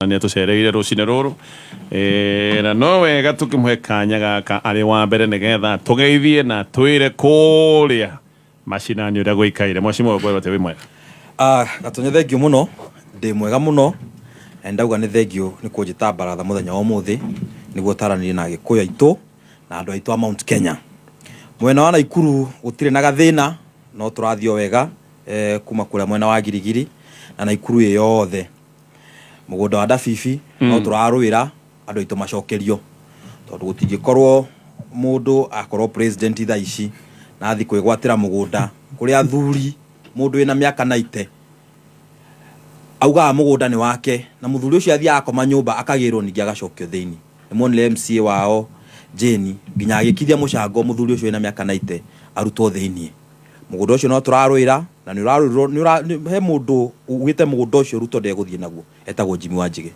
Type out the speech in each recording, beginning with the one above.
Na nĩ atũcereire rũcinĩ rũrũ. Na no wega tũkĩmũhe kanya gaka arĩ wa mbere nĩgetha tũgeithie na twĩre kũrĩa macinani ũrĩa gũikaire. Mheshimiwa, ũkwĩrwo atĩ wĩ mwega? Ah, Gatonye, thengiũ mũno. Ndĩ mwega mũno na ndauga nĩ thengiũ nĩ kũnjĩta baratha mũthenya wa ũmũthĩ nĩguo taranĩrie na Agĩkũyũ aitũ na andũ aitũ a Mount Kenya. Mwena wa Naikuru gũtirĩ na gathĩna, no tũrathiĩ o wega kuma kũrĩa mwena wa Girigiri na Naikuru ĩ yothe. Mũgũnda wa Ndabibi no tũrarũĩra andũ aitũ macokerio, tondũ gũtingĩkorwo mũndũ akorwo president thaa ici na athiĩ kwĩgwatĩra mũgũnda kũrĩ athuri. Mũndũ wĩna mĩaka 90 augaga mũgũnda nĩ wake, na mũthuri ũcio athiaga akoma nyũmba akagĩrwo, ningĩ agacokio thĩinĩ. Nĩ muonire MCA wao Jane nginya agĩkithia mũcango mũthuri ũcio wĩna mĩaka 90 arutwo thĩinĩ. Mũgũnda ũcio no tũrarũĩra na nĩ ũrarũĩrwo he mũndũ ugĩte mũgũnda ũcio Ruto ndegũthiĩ naguo, etagwo Jimmy Wanjigi.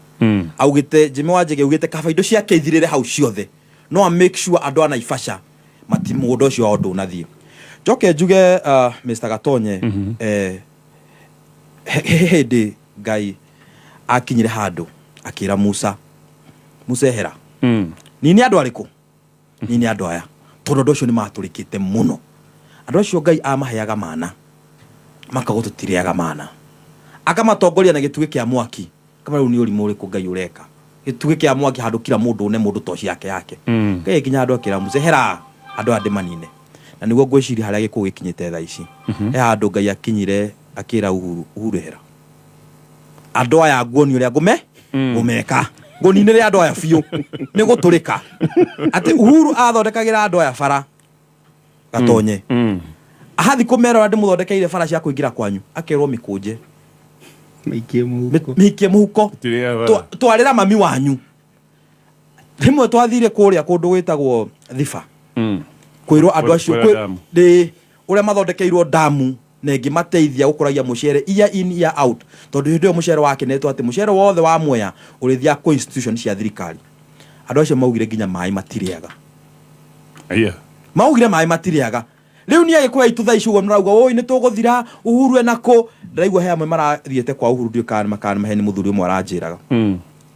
Augĩte, Jimmy Wanjigi augĩte kaba indo ciake ithirĩre hau ciothe, no a make sure andũ a Naivasha mati mũgũnda ũcio wao ndũnathiĩ. Njoke njuge, Mr Gatonye, he hĩndĩ Ngai akinyire handũ akĩra Musa, "Musa, ehera." Nini andũ arĩkũ? Nini andũ aya, tondũ andũ acio nĩ matũrĩkĩte mũno. Andũ acio Ngai amaheaga mana, makagwo tũtirĩaga mana. Akamatongoria na gĩtugĩ kĩa mwaki. Kama rĩu nĩ ũrimũ ũrĩkũ Ngai ũreka? Gĩtugĩ kĩa mwaki handũ kila mũndũ une mũndũ toci yake yake. Ngai nginya handũ akĩra Musa, "Hera andũ aya ndĩmanine." Na nĩguo ngwĩciria harĩa gĩkũyũ gĩkinyĩte thaa ici. He handũ Ngai akinyire akĩra Uhuru, "Uhuru, ehera andũ aya, nguoni ũrĩa ngũme ngũmeka, ngũninĩre andũ aya biũ." Nĩ gũtũrĩka atĩ Uhuru athondekagĩra andũ aya bara. Gatonye, ahathi kũmera ũrĩa ndĩmũthondekeire bara cia kũingĩra kwanyu, akerwo mĩkũnje. Mĩikie mũhuko. Mĩikie mũhuko. Tũtirĩaga bara. Twarĩra mami wanyu. Rĩmwe twathire kũrĩa kũndũ gwĩtagwo Thiba kwĩrwo andũ acio Kũrĩa damu. Ĩ, ũrĩa mathondekeirwo damu na ĩngĩmateithia gũkũragia mũcere year in, year out, tondũ hĩndĩ ĩyo mũcere wakenetwo atĩ mũcere wothe wa Mwea ũrĩthiaga kũ institution cia thirikari. Andũ acio maugire nginya maĩ matirĩaga. Maugire maĩ matirĩaga. Rĩu niĩ Agĩkũyũ aitũ thaa ici ũguo marauga ũi nĩ tũgũthira, Uhuru ena kũ. Ndĩraigua he amwe marathiĩte kwa Uhuru, ndiũĩ kana nĩ kana nĩ maheni. Mũthuri ũmwe aranjĩraga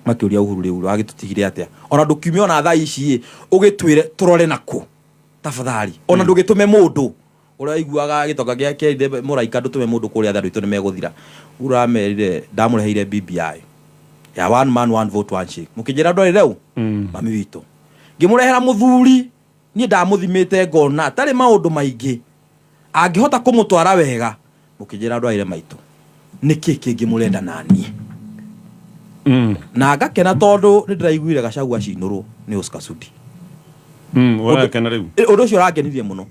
makĩũria Uhuru, "Rĩu wagĩtũtigire atĩa? Ona ndũkiume ona thaa ici ĩ ũgĩtwĩre tũrore nakũ tafadhali, ona ndũgĩtũme mũndũ ũrĩa waiguaga gĩtonga gĩake ithe mũraika, ndũtũme mũndũ kũrĩa andũ aitũ nĩ megũthira." Uhuru aramerire, "Ndamũreheire BBI ya one man, one vote, one shake, mũkĩnjĩra ndwarĩre ũ mami witũ, ngĩmũrehera mũthuri niĩ ndamũthimĩte ngona atarĩ maũndũ maingĩ angĩhota kũmũtwara wega, mũkĩnjĩra ndwarĩre maitũ. Nĩkĩ kĩngĩ mũrenda naniĩ?" Na ngakena tondũ nĩ ndĩraiguire Gachagua acinũrwo nĩ Oscar Sudi. Ũrakena rĩu? Ũndũ ũcio ũrangenirie mũno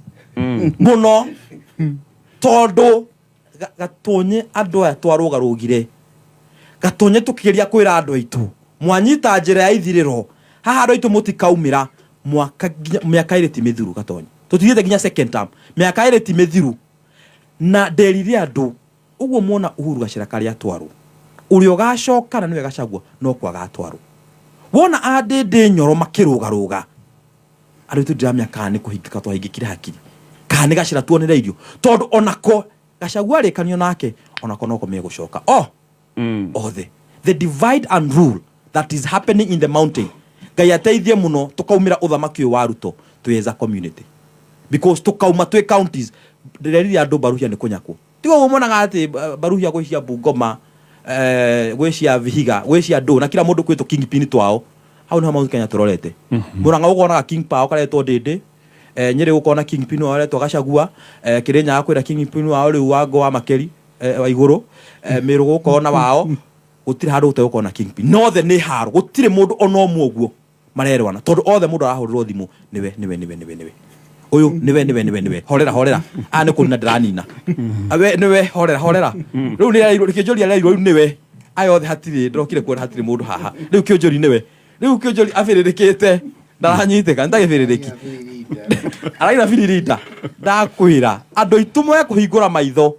mũno, tondũ Gatonye, andũ aya twarũgarũgire Gatonye tũkĩgeria kwĩra andũ aitũ mwanyita njĩra ya ithirĩro haha, andũ aitũ mũtikaumĩra mwaka nginya mĩaka 2 ti mĩthiru. Gatonye, tũtithiĩte nginya second term, mĩaka 2 ti mĩthiru. Na nderire andũ ũguo muona Uhuru gacĩra karĩa atwarwo, ũrĩa ũgacoka na nĩwe Gachagua no kwaga atwarwo. Wona andĩndĩ Nyoro makĩrũgarũga, andũ aitũ ndiramenya kana nĩ kũhingĩka twahingĩkire hakiri kana nĩ gacĩra tuonereirio, tondũ onako Gachagua arĩkanio nake onako noko megũcoka o othe. The divide and rule that is happening in the mountain, Ngai ateithie mũno tũkaumĩra ũthamaki ũyũ wa Ruto twĩ as a community, because tũkauma twĩ counties. Ndĩrerire andũ Baruhia nĩ kũnyakwo. Tiga ũguo monaga atĩ Baruhia gwĩ cia Bungoma, gwĩ cia Vihiga, gwĩ cia ndũ, na kila mũndũ kwĩ tũ kingpin twao. Hau nĩho Mount Kenya tũrorete. Murang'a ũkonaga king power karetwo Ndĩndĩ, Nyĩrĩ gũkona kingpin wao aretwo Gachagua, Kĩrĩnyaga kwĩna kingpin wao rĩu Wango wa Makeri, wa igũrũ, Mĩrũ gũkona wao. Gũtirĩ handũ gũtegũkorwo na kingpin. Nothe nĩ haro, gũtirĩ mũndũ ona ũmwe ũguo marerwana, tondũ othe mũndũ arahũrĩrwo thimũ, "Nĩwe, nĩwe, nĩwe, nĩwe, nĩwe ũyũ, nĩwe, nĩwe, nĩwe, nĩwe, horera, horera, aya nĩ kũnina ndĩranina, we nĩwe, horera, horera." Rĩu nĩ arerirwo kĩnjũri, arerirwo rĩu nĩwe. Aya othe hatirĩ, ndĩrokire kuona hatirĩ mũndũ haha. Rĩu kĩnjũri nĩwe, rĩu kĩnjũri abĩrĩrĩkĩte, ndaranyitĩka nĩ ta gĩbĩrĩrĩki araina biririnda. Ndakwĩra andũ aitũ moe kũhingũra maitho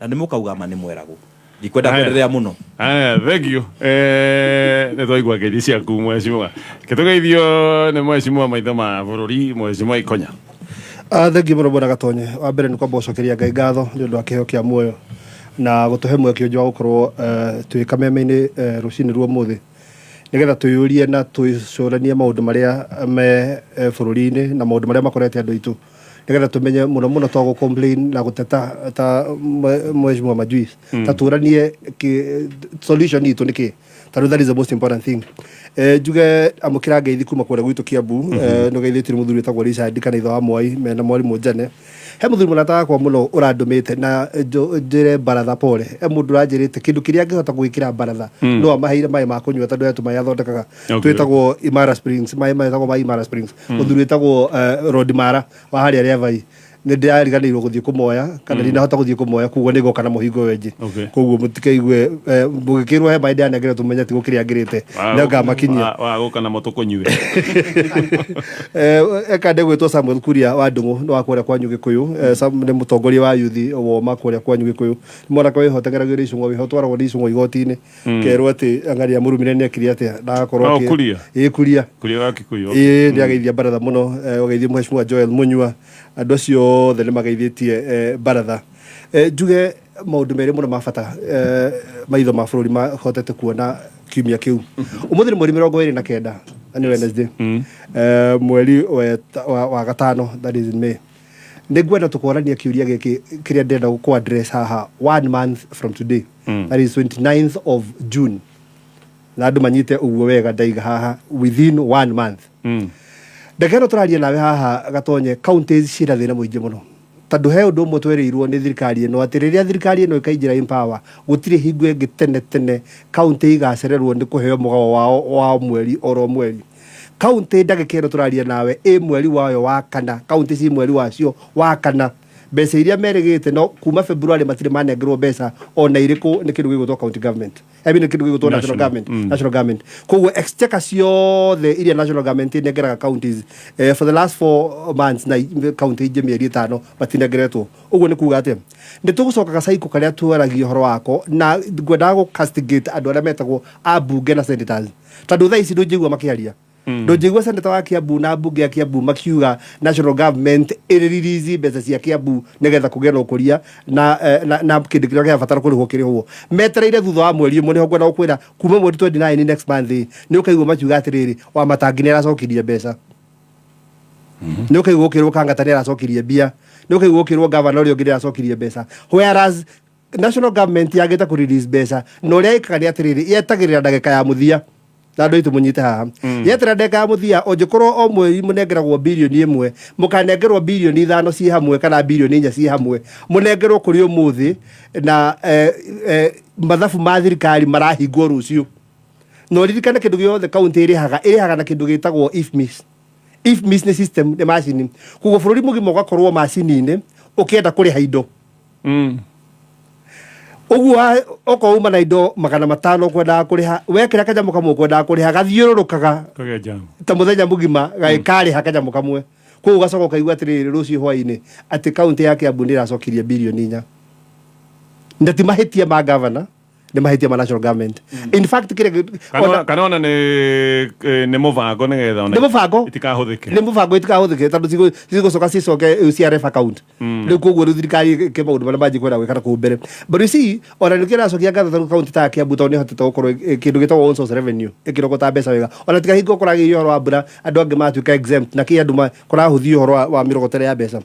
na nĩ mũkauga ma nĩ mweragwo. Ndikwenda Aya. kwenderea mũno. Aya, thank you. Nĩ twaigua ngeithi ciaku, mheshimiwa. Kĩtũgeithio nĩ mheshimiwa maitho ma bũrũri, mheshimiwa Ikonya. Ah, thengiũ mũno, bwana Gatonye. Wa mbere nĩ kwamba gũcokeria Ngai ngatho nĩ ũndũ wa kĩheo kĩa muoyo na gũtũhe mweke ũngĩ wa gũkorwo twĩ kameme-inĩ rũcinĩ rwa ũmũthĩ. Nĩgetha twĩyũrie na twĩcũranie maũndũ marĩa me bũrũri-inĩ na maũndũ marĩa makorete andũ aitũ, nĩgetha tũmenye mũno mũno to gũ complain na gũteta ta mheshimiwa Majuice, ta tũranie solution itũ nĩ kĩ, tondũ that is the most important thing. Njuge amũkĩra ngeithi kuma kũrĩa gwitũ Kiambu. Nĩ ũgeithĩtio nĩ mũthuri wĩtagwo Richard kana ithe wa Mwai mena mwarimũ Njane. He mũthuri mũrata wakwa mũno ũrandũmĩte na njĩre baratha pole. He mũndũ ũranjĩrĩte kĩndũ kĩrĩa angĩhota gwĩkĩra baratha no amaheire maĩ ma kũnyua, tondũ he tũmaĩ athondekaga twĩtagwo Imara Springs, maĩ metagwo ma Imara Springs. Mũthuri wĩtagwo Rod Mara wa harĩa Rĩavai, nĩ ndĩrariganĩirwo gũthiĩ kũmoya kana ndinahota gũthiĩ kũmoya, koguo nĩ ngoka na mũhingo ũyũ ũngĩ. Koguo mũtikaigue mũgĩkĩrwo he maĩ ndĩranengere, tũmenye ti gũkĩrĩa ngĩrĩte, no ngamakinyia. Wa gũka namo tũkũnyue. Eka gwĩtwo Samuel Kuria wa Ndung'u, nĩ wa kũrĩa kwanyu Gĩkũyũ. Sam nĩ mũtongoria wa yuthi woma kũrĩa kwanyu Gĩkũyũ. Nĩ mwanake wĩhotegeragio nĩ icung'o, wĩho twaragwo nĩ icung'o igoti-inĩ, kerwo atĩ ang'aria mũrumire nĩ ekire atĩa na agakorwo Oh, Kuria. Ĩ, Kuria. Kuria wa Kikuyu. Ĩ, nĩ ageithia baratha mũno. Ũgeithie mheshimiwa Joel Munyua, andũ acio othe nĩ mageithĩtie baratha. Njuge maũndũ merĩ mũno ma bata maitho ma bũrũri mahotete kuona kiumia kĩu. Ũmũthĩ nĩ mweri 29 na nĩ Wednesday, mweri wa gatano, that is in May. Nĩ ngwenda tũkwarania kĩũria gĩkĩ kĩrĩa ndĩrenda gũkũ address haha. One month from today, that is 29th of June, na andũ manyite ũguo wega ndaiga haha, within one month. Ndeke ĩno tũraria nawe haha Gatonye, counties ciĩna thĩna mũingĩ mũno, tondũ he ũndũ ũmwe twerĩirwo nĩ thirikari ĩno, atĩ rĩrĩa thirikari ĩno ĩkaingĩra in power, gũtirĩ hingo ĩngĩ tene tene county igacererwo nĩ kũheo mũgao wao wa mweri oro mweri. County ndagĩka ĩno tũraria nawe ĩ mweri wayo wa kana, county ci mweri wacio wa kana. Mbeca iria merĩgĩte no kuma February matirĩ manengerwo mbeca ona irĩkũ nĩ kĩndũ gĩgwĩtwo county government, I mean, kĩndũ gĩgwĩtwo national National. government. National government. Koguo exchequer ciothe iria national government ĩnengeraga counties for the last 4 months na county ingĩ mĩeri 5 matinengeretwo. Ũguo nĩ kuga atĩa? Nĩ tũgũcoka gacaikũ karĩa twaragia ũhoro wako, na ngwendaga gũ castigate andũ arĩa metagwo ambunge na senators, tondũ thaa ici ndũnjĩgua makĩaria. Ndũnjĩgua senator wa Kiambu na mbunge ya Kiambu makiuga national government ĩrĩ release mbeca cia Kiambu nĩgetha kũgĩe na ũkũria na kĩndũ kĩrĩa kĩrabatara kũrĩhwo kĩrĩhwo. Metereire thutha wa mweri ũmwe. Nĩho ngwenda gũkwĩra kuma mweri 29 next month ĩ, nĩ ũkaigua makiuga atĩrĩrĩ, wa Matangi nĩ aracokirie mbeca, nĩ ũkaigua ũkĩrwo Kangata nĩ aracokirie mbia, nĩ ũkaigua ũkĩrwo gavana ũrĩa ũngĩ nĩ aracokirie mbeca, whereas national government yagĩte kũ release mbeca. Na ũrĩa ĩkaga nĩ atĩrĩrĩ, yetagĩrĩra ndagĩka ya mũthia, na andũ aitũ mũnyite haha, yeterera ndagĩka ya mũthia. Ũngĩkorwo o mweri mũnengeragwo 1 birioni, mũkanengerwo 5 birioni ciĩ hamwe kana 4 birioni ciĩ hamwe, mũnengerwo kũrĩ ũmũthĩ na mathabu ma thirikari marahingwo rũciũ. Na ũririkane kĩndũ gĩothe kaunti ĩrĩhaga na kĩndũ gĩtagwo IFMIS. IFMIS nĩ system, nĩ macini. Koguo bũrũri mũgima ũgakorwo macini-inĩ ũkĩenda kũrĩha indo. Ũguo okorwo uma na indo 500 ũkwendaga kũrĩha, wekĩra kanyamũ kamwe ũkwendaga kũrĩha gathiũrũrũkaga Kagĩa jam. ta mũthenya mũgima gagĩkarĩha kanyamũ kamwe. Koguo ũgacoka ũkaigua atĩrĩrĩ rũciũ hwainĩ atĩ kaunti ya Kiambu nĩ ĩracokirie 4 birioni, na ti mahĩtia ma gavana, nĩ mahĩtia ma national government. In fact, kĩrĩa Kana ona nĩ mũbango nĩgetha ona Nĩ mũbango. itikahũthĩke. Nĩ mũbango itikahũthĩke, tondũ cigũcoka cicoke CRF account rĩu. Koguo rĩu thirikari ĩke maũndũ marĩa manji kwenda gwĩka na kũu mbere. But you see, ona nĩkĩo ĩracokia ngatho, tondũ kaunti ta ya Kiambu, tondũ nĩ ĩhotete gũkorwo kĩndũ gĩtagwo own source revenue ĩkĩrogota mbeca wega, ona tiga hingo kũragĩrio ũhoro wa mbura, andũ angĩ matuĩka exempt na kĩ, andũ kũrahũthio ũhoro wa mĩrogotere ya mbeca.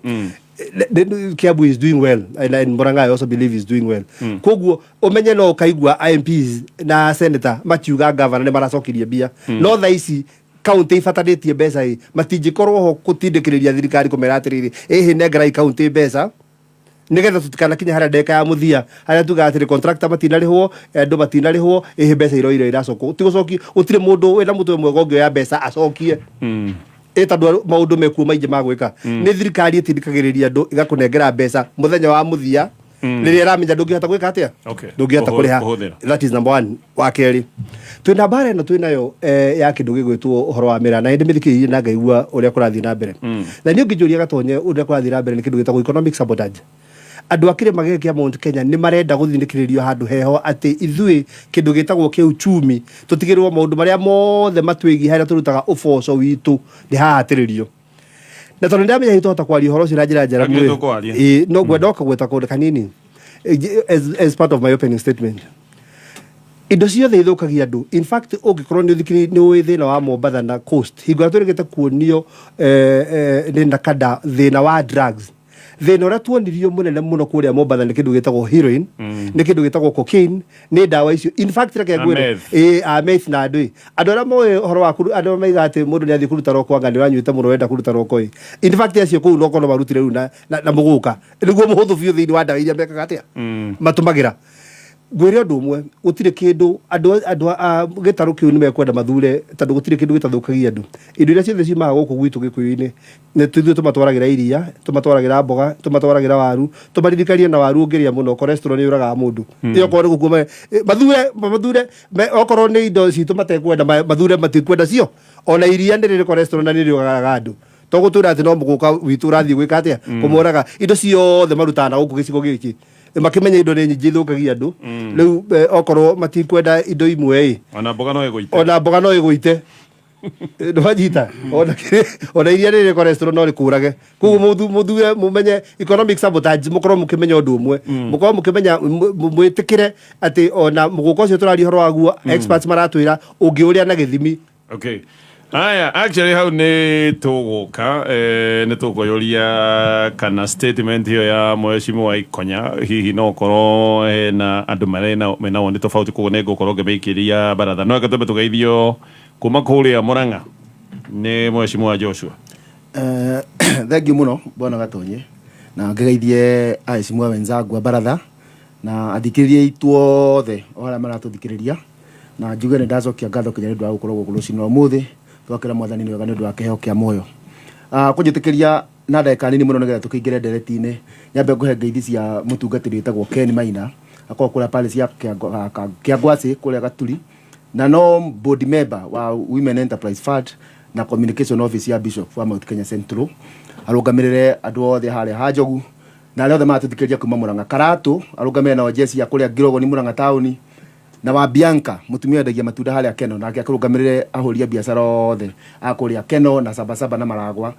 Kiambu is doing well and Murang'a I also believe is doing well. Koguo ũmenye no ũkaigua MPs na senator makiuga governor nĩ maracokirie mbia, no thaa ici kaunti ibatarĩtie mbeca ĩ matingĩkorwo ho gũtindĩkĩrĩria thirikari kũmera atĩrĩrĩ, ĩhĩ nengerai kaunti mbeca nigetha tutikanakinye harĩa ndagĩka ya mũthia harĩa tugaga atĩrĩ contractor matinarĩhwo, andũ matinarĩhwo, ĩhĩ mbeca iroire iracokwo tigũcoki. Gũtirĩ mũndũ wĩna mũtwe mwega ũngĩoya mbeca acokie ĩ, tondũ maũndũ mekuo maingĩ ma gwĩka. Nĩ thirikari ĩtindĩkagĩrĩria andũ ĩgakũnengera mbeca mũthenya wa mũthia rĩrĩa ĩramenya ndũngĩhota gwĩka atĩa, ndũngĩhota kũrĩha. Kũhũthĩra. That is number one. Wa kerĩ, twĩna mbara ĩno twĩnayo ya kĩndũ gĩgwĩtwo ũhoro wa mĩraa, na hĩndĩ mĩthikĩrĩirie na ngaigua ũrĩa kũrathiĩ na mbere. Na niĩ ũngĩnjũria Gatonye, ũrĩa kũrathiĩ na mbere nĩ kĩndũ gĩtagwo economic sabotage. Andũ a kĩrĩma gĩkĩ kĩa Mount Kenya nĩ marenda gũthinĩkĩrĩrio handũ heho atĩ ithuĩ kĩndũ gĩtagwo kĩuchumi tũtigĩrĩrwo maũndũ marĩa mothe matwĩgiĩ harĩa tũrutaga ũboco witũ nĩ hahatĩrĩrio. Na tondũ nĩndamenya hihi tũhota kwaria ũhoro ũcio na njĩra njaramu Nĩ ĩ, tũkwaria. ĩ, no ngwenda ũkagweta kũndũ kanini as part of my opening statement. Indo ciothe ithũkagia andũ. In fact, ũngĩkorwo nĩ ũthikĩrĩ nĩ ũĩ thĩna wa Mombatha na coast, hingo ĩrĩa tũrĩgĩte kuonio nĩ NACADA thĩna wa drugs, thĩna ũrĩa tuonirio mũnene mũno kũrĩa Mombatha nĩ kĩndũ gĩtagwo heroin, nĩ kĩndũ gĩtagwo cocaine, nĩ ndawa icio. In fact, reke Na ngwĩre meth. Ĩĩ, a meth na andũ ĩ andũ arĩa moĩ ũhoro wa andũ arĩa maigaga atĩ mũndũ nĩ athiĩ kũruta roko anga nĩ ũranyuĩte mũno wenda kũruta roko ĩ. In fact, acio kũu roko no marutire rĩu na mũgũka nĩguo mũhũthũ biũ thĩinĩ wa ndawa iria mekaga atĩa matũmagĩra. Ngwĩre ũndũ ũmwe, gũtirĩ kĩndũ andũ a gĩtarũ kĩu nĩ mekwenda mathure, tondũ gũtirĩ kĩndũ gĩtathũkagia andũ. Indo iria ciothe ciumaga gũkũ gwitũ gĩkũyũ-inĩ nĩ ithuĩ tũmatwaragĩra iria, tũmatwaragĩra mboga, tũmatwaragĩra waru. Tũmaririkanie na waru ũngĩrĩa mũno cholesterol nĩ yũragaga mũndũ. Ĩyo okorwo nĩ gũkua mathure okorwo nĩ indo citũ matekwenda, mathure matikwenda cio. Ona iria nĩ rĩrĩ cholesterol na nĩ rĩũragaga andũ. To gũtwĩra atĩ no mũgũka witũ ũrathiĩ gwĩka atĩa kũmoraga. Indo ciothe marutaga na gũkũ gĩcigo gĩkĩ, makĩmenya indo nĩ nyingĩ ithũkagia andũ. Rĩu okorwo matikwenda indo imwe ĩ, Ona mboga no ĩgũite. Ona mboga no ĩgũite, ndwanyita, ona iria rĩrĩ cholesterol no rĩkũrage. Koguo mũthure mũmenye economic sabotage, mũkorwo mũkĩmenya ũndũ ũmwe, mũkorwo mũkĩmenya mwĩtĩkĩre atĩ ona mũgũka ũcio tũraria ũhoro waguo, experts maratwĩra ũngĩũrĩa na gĩthimi. Okay. Aya, actually hau nĩ tũgũka nĩ tũkũyũria kana statement ĩyo ya mheshimiwa Ikonya hihi no korwo hena andũ marena mena woni tofauti, koguo nĩ ngũkorwo ngĩmĩikĩria baratha. No reke twambe tũgeithio kuma kũrĩa Murang'a nĩ mheshimiwa Joshua. Thank you mũno, bwana Gatonye, na ngĩgeithie aheshimiwa wenzangu a baratha na athikĩrĩria aitũ othe o arĩa maratũthikĩrĩria, na njuge nĩ ndacokia ngatho kinya nĩ ũndũ wa gũkorwo gũkũ rũcinĩ rwa ũmũthĩ. Twakĩra Mwathani nĩ wega nĩ ũndũ wa kĩheo kĩa muoyo. Kũnjĩtĩkĩria na ndagĩka nini mũno nĩgetha tũkĩingĩre ndereti-inĩ, nyambe ngũhe ngeithi cia mũtungatĩri wĩtagwo Ken Maina, akoragwo kũrĩa parish ya Kĩangwacĩ kũrĩa Gaturi, na no board member wa Women Enterprise Fund na communication office ya Bishop wa Mount Kenya Central, arũgamĩrĩre andũ othe harĩa ha Njogu na arĩa othe maratũthikĩrĩria kuma Murang'a. Karatu arũgamĩrĩre nao jeshi ya kũrĩa Ngirogoni Murang'a taũni, na wa Bianca mũtumia wendagia matunda harĩa Keno, nake akĩrũgamĩrĩre ahũri a biacara othe a kũrĩa Keno na Sabasaba na Maragwa.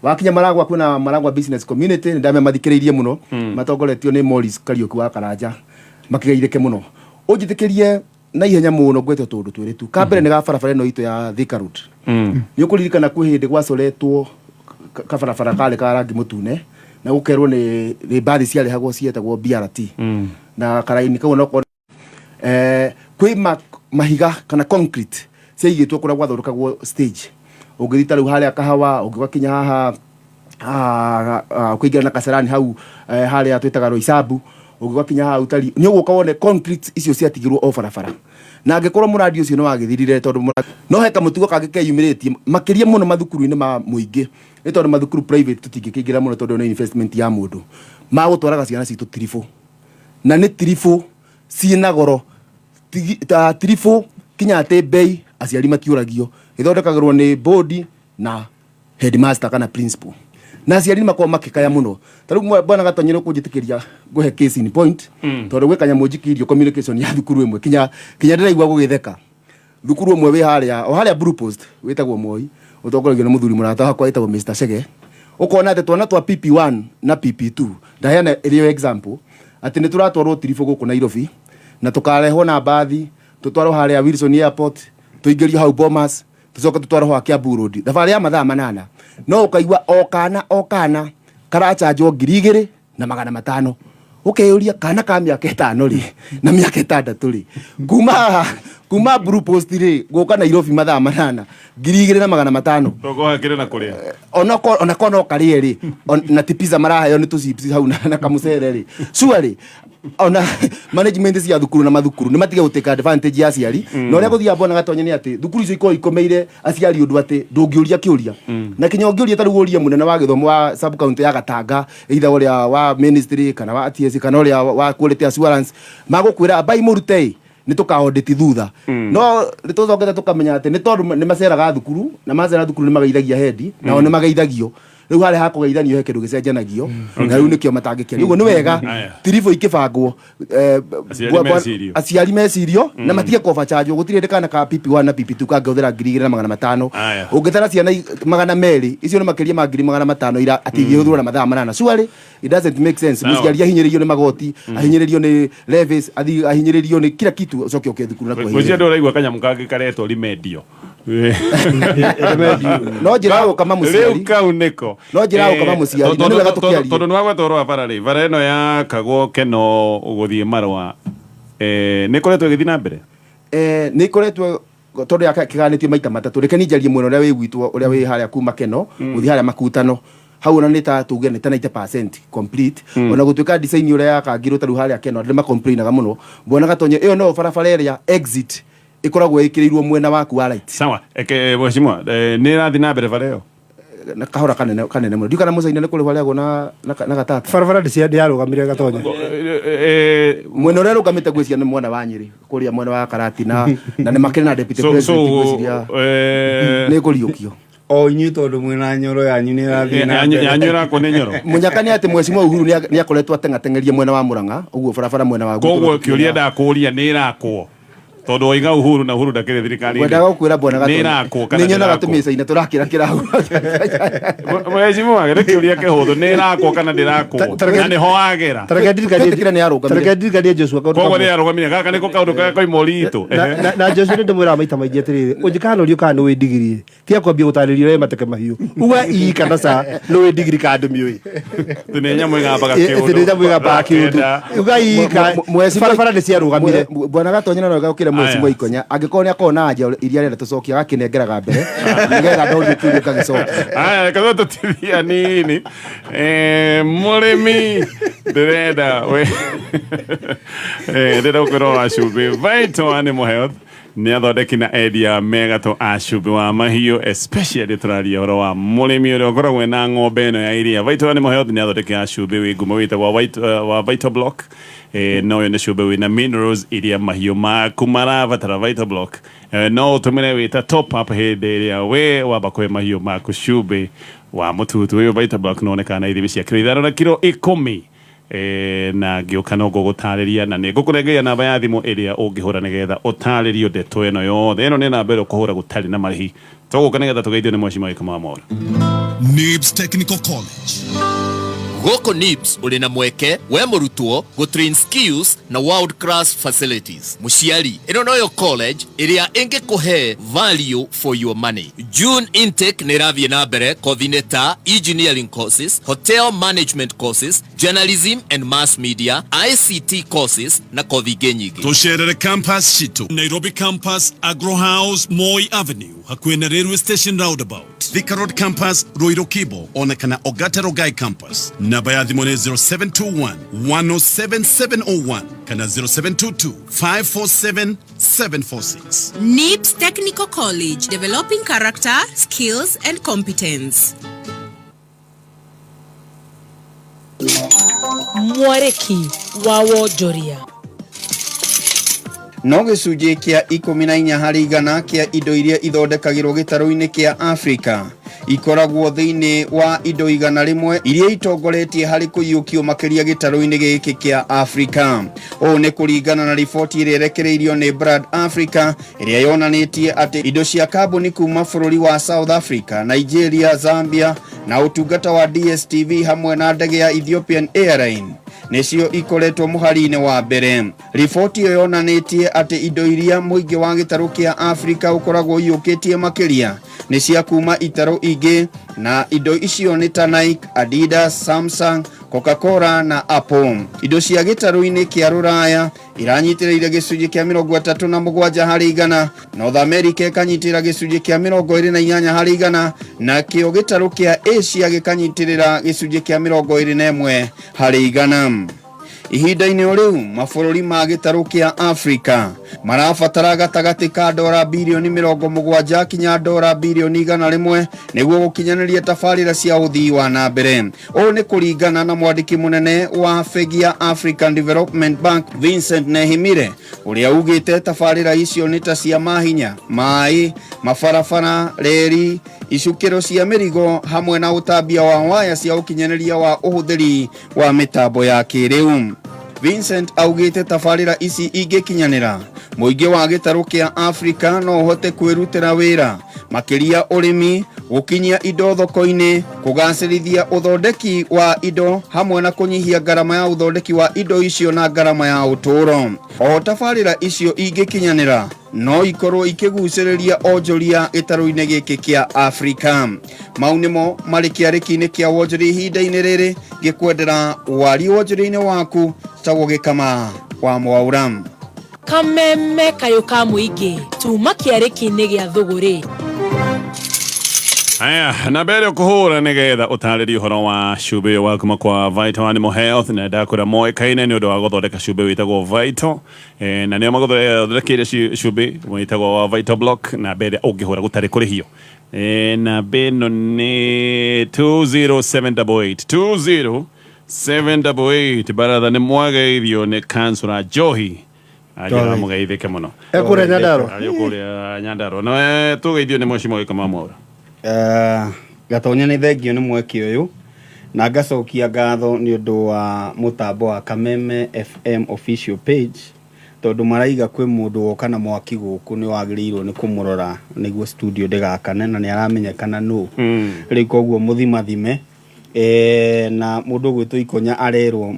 Wakinya Maragwa kwĩna Maragwa Business Community, nĩ ndamenya mathikĩrĩirie mũno, matongoretio nĩ Morris Kariũki wa Karanja, makĩgeithĩke mũno. Ũnjĩtĩkĩrie na ihenya mũno ngwete tũndũ twĩrĩ tu. Ka mbere nĩ ga barabara ĩno itũ ya Thika Road. Nĩ ũkũririkana kwĩ hĩndĩ gwacoretwo kabarabara karĩ ka rangi mũtune na gũkerwo nĩ mbathi ciarĩhagwo cietagwo BRT, na karaini kau no kwĩ mahiga kana concrete ciaigĩtwo kũrĩa gwathondekagwo stage. Ũngĩthiĩ ta rĩu harĩa Kahawa, ũngĩgakinya haha ũkĩingĩra na Kasarani hau, harĩa twĩtaga Roysambu, ũngĩgakinya hau tari nĩ ũgũka wone concrete icio ciatigirwo o barabara. Na angĩkorwo mũrandi ũcio nĩ wagĩthirire, tondũ no he kamũtugo kangĩ keyumĩrĩtie makĩria mũno mathukuru-inĩ ma mũingĩ, nĩ tondũ mathukuru private tũtingĩkĩingĩra mũno tondũ nĩ investment ya mũndũ, magũtwaraga ciana citũ tiribũ, na nĩ tiribũ ciĩna goro ta tiribũ kinya atĩ bei aciari matiũragio, ĩthondekagĩrwo nĩ board na headmaster kana principal, na aciari nĩ makoragwo makĩkaya mũno. Ta rĩu bwana Gatonye, nĩ ũkũnjĩtĩkĩria ngũhe case in point, tondũ gwĩ kanyamũ njikĩirio communication ya thukuru ĩmwe kinya ndĩraigua gũgĩtheka. Thukuru ũmwe wĩ harĩa o harĩa Blue Post wĩtagwo Moi, ũtongoragio nĩ mũthuri mũrata wakwa wĩtagwo Mr Chege. Ũkona atĩ twana twa PP1 na PP2, ndaheana ĩrĩ example, atĩ nĩ tũratwarwo tiribũ gũkũ Nairobi na tũkarehwo na mbathi, tũtwarwo harĩa Wilson Airport, tũingĩrio hau Bomas, tũcoke tũtwarwo haha Kiambu Road, thabarĩ ya mathaa 8. No ũkaigua o kana o kana karachanjwo 2500. Ũkeyũria, kana ka mĩaka 5 rĩ na mĩaka 6 rĩ, kuma haha kuma Blue Post rĩ gũka Nairobi mathaa 8, 2500? Togo hakĩrĩ na kũrĩa. Onako no karĩe rĩ, na ti pizza maraheo, nĩ tũchips hau na kamũcere rĩ. Surely ona management cia thukuru na mathukuru nĩ matige gũtake advantage ya aciari. Na ũrĩa gũthiaga, bwana Gatonye, nĩ atĩ thukuru icio ikoragwo ikomeire aciari ũndũ atĩ ndũngĩũria kĩũria, na kinya ũngĩũria, ta rĩu ũrie mũnene wa gĩthomo wa sub county ya Gatanga, either ũrĩa wa ministry kana wa TSC kana ũrĩa wa quality assurance, magũkwĩra ambai mũrute ĩ nĩ tũkaondĩti thutha. No nĩ tũcokete tũkamenya atĩ nĩ tondũ nĩ maceraga thukuru, na macera thukuru nĩ mageithagia hendi, nao nĩ mageithagio. Rĩu harĩa hakũgeithanio he kĩndũ gĩcenjanagio, na rĩu nĩkĩo matangĩkenia. Ũguo nĩ wega Aya. tiribũ ikĩbangwo, Aciari mecirio. Aciari mecirio na matige kũbachanjwo. Gũtirĩ hĩndĩ kana ka PP1 na PP2 kangĩhũthĩra 2500. Aya. Ũngĩtara ciana 200, icio nĩ makĩria ma 500,000 ira atĩ ingĩhũthĩrwo na mathaa 8. Surely it doesn't make sense. Sawa. Mũciari ahinyĩrĩirio nĩ magoti, ahinyĩrĩirio nĩ levies, ahinyĩrĩirio nĩ kila kitu, ũcoke ũke thukuru na Gwĩciria kũhinyĩrĩrio. ndå ũraigua kanyamũ kangĩ karetwo rimedio. No njĩra ya gũkama Rĩu mũciari. kau nĩko. No njĩra ya gũkama mũciari, na nĩ wega tũkĩarie. Tondũ nĩwagweta ũhoro wa bara rĩ, bara ĩno yakagwo Keno gũthiĩ Marũa, nĩ ĩkoretwo ĩgĩthiĩ na mbere? Nĩ ikoretwo, tondũ yakĩganĩtio maita matatũ. Reke ninjarie mwena ũrĩa wĩ gwitũ, ũrĩa wĩ harĩa kuma Keno gũthiĩ harĩa Makutano hau, ona nĩ ta tuge nĩ ta 90% complete, ona gũtuĩka design ũrĩa yakangirwo. Ta rĩu harĩa Keno andũ nĩ macomplainaga mũno, bwana Gatonye. Ĩyo no barabara ĩrĩa exit ĩkoragwo ĩkĩrĩirwo mwena waku wa right. Sawa, eke mheshimiwa, nĩ ĩrathiĩ na mbere bara ĩyo? Na kahora kanene kanene mũno. Ndiũ kana mũcaina nĩ kũrĩhwo arĩagwo na gatata. Barabara ndĩarũgamire, Gatonya. Mwena ũrĩa rũgamĩte ngwĩciria nĩ mwena wa Nyĩrĩ, kũrĩa mwena wa Karatina, na nĩ makĩrĩ na deputy So president. so Ngwĩciria nĩ kũriũkio. O inyuĩ tondũ mwĩna nyoro yanyu nĩ ĩrathiĩ na mbere. Yanyu ĩrakwo nĩ nyoro. Mũnyaka nĩ atĩ Mheshimiwa Uhuru nĩ akoretwo ateng'ateng'eria mwena wa Murang'a, ũguo barabara mwena wa gwitũ Koguo tũtiũĩ. kĩũria ndakũria, nĩ ĩrakwo? Tondũ waiga Uhuru na Uhuru ndakĩrĩ thirikari-inĩ. Ngwendaga gũkwĩra, bwana Nĩ Gatonye, ĩrakwo kana nĩ nyonaga ndĩrakwo? tũmĩcaina tũrakĩra kĩrahu. Mheshimiwa, nĩ kĩũria kĩhũthũ, nĩ ĩrakwo kana ndĩrakwo? Na nĩho wagera. Tareke ndirikanie. Twĩtĩkĩre nĩ yarũgamire. Tareke ndirikanie Joshua kaũndũ Koguo kamwe. nĩ yarũgamire, gaka nĩko kaũndũ karĩa koima ũritũ. Na Joshua, nĩ ndĩmwĩraga maita maingĩ atĩrĩrĩ, ũngĩkanorio kana nĩ wĩ ndigiri, tiga kwambia gũtarĩria ũrĩa mateke mahiũ, uga ii kana ca, nĩ wĩ ndigiri kana ndũmĩũĩ. Atĩ nĩ nyamũ ĩgambaga Atĩ nĩ nyamũ ĩgambaga kĩũndũ. Kenda. Uga ii ka barabara nĩ ciarũgamire. Bwana Gatonye, no wega ũkĩre Mheshimiwa Ikonya angĩkorwo nĩ akorwo na anja iria arenda tũcokie, agakĩnengeraga mbere nĩgetha ndorio kĩũria ngagĩcokia. Aya, reke tũtithia nini. Mũrĩmi, ndĩrenda we ndĩrenda gũkwĩra wa cumbĩ Vital Animal Health nĩ athondeki na endia megatũ a cumbĩ wa mahiũ, especially tũraria ũhoro wa mũrĩmi ũrĩa ũkoragwo ena ng'ombe ĩno ya iria. Vital Animal Health nĩ athondeki a cumbĩ wĩ ngumo wĩtagwo wa Vital Block. No ũyũ nĩ cumbĩ wĩna minerals iria mahiũ maku marabatara. Vital Block no ũtũmĩre wĩta top up hĩndĩ ĩrĩa we wamba kũhe mahiũ maku cumbĩ wa mũtutu ũyũ. Vital Block no onekaga na ithimi cia kiro 5 na kiro 10. Na ngĩũka no ngũgũtarĩria na nĩ ngũkũnengeria namba ya thimũ ĩrĩa ũngĩhũra nĩgetha ũtarĩrio ndeto ĩno yothe. Ĩno nĩ namba ĩrĩa ũkũhũra gũtarĩ na marĩhi. Tũgũka nĩgetha tũgeithio nĩ Mheshimiwa Gĩkoma wa Mwaũra. NIBS Technical College. Gũkũ NIBS ũrĩ na mweke we mũrutwo gũtrain skills na world class facilities. Mũciari, ĩno noyo college ĩrĩa ĩngĩkũhe value for your money. June intake nĩ ĩrathiĩ na mbere, kothi-inĩ ta engineering courses, hotel management courses, journalism and mass media, ICT courses na kothi ingĩ nyingĩ. Tũcerere campus citũ: Nairobi Campus, Agro House, Moi Avenue, hakuhĩ na Railway Station roundabout; Thika Road Campus, Ruiru Kibo, ona kana Ogata Rongai Campus. Namba ya thimũ nĩ 0721 107 701 kana 0722 547 746. NIBS Technical College, developing character, skills, and competence. Mwarĩki wa wonjoria. No gĩcunjĩ kĩa 14% kĩa indo iria ithondekagĩrwo gĩtarũ-inĩ kĩa Afrika ikoragwo thĩinĩ wa indo 100 iria itongoretie harĩ kũiyũkio makĩria gĩtarũ-inĩ gĩkĩ kĩa Afrika. Ũũ nĩ kũringana na riboti ĩrĩa ĩrekereirio nĩ Brand Africa, ĩrĩa yonanĩtie atĩ indo cia kambuni kuma bũrũri wa South Africa, Nigeria, Zambia na ũtungata wa DStv hamwe na ndege ya Ethiopian Airline nĩcio ikoretwo mũhari-inĩ wa mbere. Riboti ĩyo yonanĩtie atĩ indo iria mũingĩ wa gĩtarũ kĩa Afrika ũkoragwo ũiyũkĩtie makĩria nĩ cia kuma itarũ ingĩ, na indo icio nĩ ta Nike, Adidas, Samsung, Coca-Cola na Apple. Indo cia gĩtarũ-inĩ kĩa Rũraya iranyitĩrĩire gĩcunjĩ kĩa 37%, North America ĩkanyitĩrĩra gĩcunjĩ kĩa 28%, nakĩo gĩtarũ kĩa Asia gĩkanyitĩrĩra gĩcunjĩ kĩa 21%. Ihinda-inĩ o rĩu, mabũrũri ma gĩtarũ kĩa Afrika marabatara gatagatĩ ka dora birioni 70 kinya dora birioni 100 nĩguo gũkinyanĩria tabarĩra cia ũthii wa na mbere. Ũũ nĩ kũringana na mwandĩki mũnene wa bengi ya African Development Bank, Vincent Nehimire, ũrĩa ugĩte tabarĩra icio nĩ ta cia mahinya, maĩ, mabarabara, reri, icukĩro cia mĩrigo hamwe na ũtambia wa waya cia ũkinyanĩria wa ũhũthĩri wa mĩtambo ya kĩrĩu. Vincent augĩte tabarĩra ici ingĩkinyanĩra mũingĩ wa gĩtarũ kĩa Afrika no ũhote kwĩrutĩra wĩra makĩria ũrĩmi, gũkinyia indo thoko-inĩ, kũgacĩrithia ũthondeki wa indo hamwe na kũnyihia ngarama ya ũthondeki wa indo icio na ngarama ya ũtũũro. O tabarĩra icio ingĩkinyanĩra no ikorwo ikĩgucĩrĩria onjoria gĩtarũ-inĩ gĩkĩ kĩa Afrika. Mau nĩmo marĩ kĩarĩki-inĩ kĩa wonjoria ihinda-inĩ rĩrĩ ngĩkwendera wari wonjoria-inĩ waku tagwo Gĩkama wa Mwaura. Kameme kayũ ka mũingĩ tuma kĩarĩki-inĩ gĩa thũgũrĩ. Aya, na mbere ũkũhũra nĩgetha ũtarĩrie ũhoro wa cumbĩ ũyũ wa kuma kwa Vital Animal Health na ndakwĩra moĩkaine nĩ ũndũ wa gũthondeka cumbĩ wĩtagwo Vital eh, na nĩo magũthondekeire cumbĩ wĩtagwo wa Vital Block na mbere ũngĩhũra gũtarĩ kũrĩhio eh, namba ĩno nĩ 20788 20788 baratha nĩ mwageithio nĩ kansũra Njohi anjĩra Njohi. mũgeithĩke mũno E kũrĩa Nyandarua? Arĩ o kũrĩa Nyandarua no eh, tũgeithio nĩ mweci Gĩkama wa Mwaura. Gatonya nĩ thengio nĩ mweke ũyũ na ngacokia ngatho nĩ ũndũ wa mũtambo wa Kameme FM official page tondũ maraiga kwĩ mũndũ woka na mwaki gũkũ nĩ wagĩrĩirwo nĩ kũmũrora nĩguo studio ndĩgakane na nĩ aramenyekana nũ. Rĩu koguo mũthimathime e, na mũndũ ũgwĩtwo Ikonya arerwo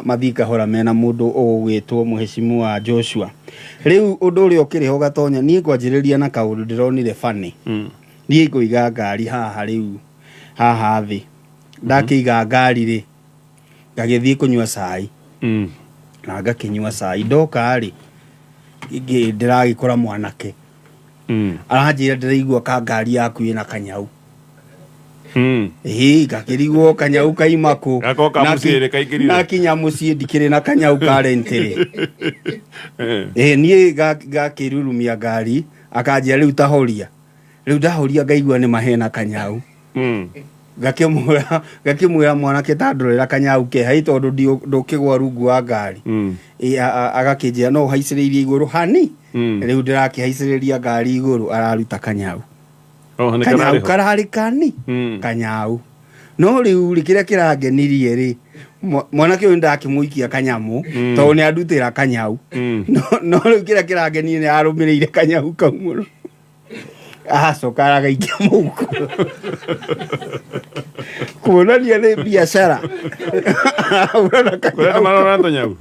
mathiĩ kahora mena mũndũ ũgwĩtwo mũhecimu wa Joshua. Rĩu ũndũ ũrĩa ũkĩrĩ ho Gatonya, niĩ ngwanjĩrĩria na kaũndũ ndĩronire funny. Niĩ ngũiga ngari haha rĩu haha thĩ, ndakĩiga ngari rĩ ngagĩthiĩ kũnyua cai na ngakĩnyua cai, ndoka rĩ ndĩragĩkora mwanake aranjĩra ndĩraigua ka ngari yaku ĩna kanyau. Ĩĩ, ngakĩrigwo kanyau kaima kũ. Gakoka mũciĩ rĩ kaingĩrire. Nakinya mũciĩ ndikĩrĩ na kanyau karentĩrĩ. Ĩĩ, niĩ ngakĩrurumia ngari akanjĩra rĩu tahoria, rĩu ndahoria ngaigua nĩ mahena kanyau. Ngakĩmwĩra mwanake ta ndorera kanyau keha ĩ tondũ ndũkĩgwa rungu wa ngari. Ĩ, agakĩnjĩra no ũhaicĩrĩirie igũrũ hani. Rĩu ndĩrakĩhaicĩrĩria ngari igũrũ araruta kanyau. Oh, nĩ kanyau kararĩ ho. Kararĩ kani kanyau, no rĩu rĩ kĩrĩa kĩrangenirie rĩ mwanake ũyũ ndakĩmũikia kanyamũ tondũ nĩ andutĩra kanyau. No rĩu kĩrĩa kĩrangenirie nĩ arũmĩrĩire kanyau kau mũno acoka aragaikia mũhuko kuonania nĩ biacara ahũra na Kũrĩa kanyau. marora tũnyau.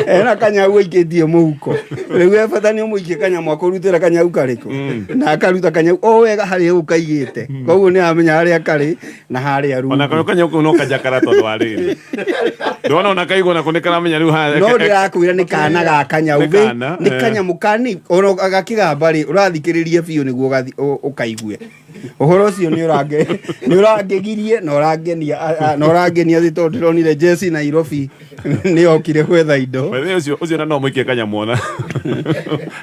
Ena kanyau aikĩtie mũhuko, rĩu e bata nĩ ũmũikie kanyamũ akũrutĩra kanyau karĩkũ na akaruta kanyau o wega harĩa ũkaigĩte, koguo nĩ amenya harĩa karĩ na harĩa rungu. Ona kanyau kanyau kau no kajakara tondũ wa rĩrĩ. Ndona ona kaigua nako nĩ karamenya rĩu haha. No ndĩrakwĩra nĩ kana ga kanyau. Nĩ kana, nĩ eh. kanyamũ kani ona gakĩgamba rĩ ũrathikĩrĩria biũ nĩguo ũkaigue ũhoro ũcio nĩ nĩ ũrangegirie na ũrangenia na ũrangenia thĩ tondũ ndĩronire Jesse Nairobi nĩ okire gwetha indo. By the way, ũcio na no mũikie kanyamũ ona.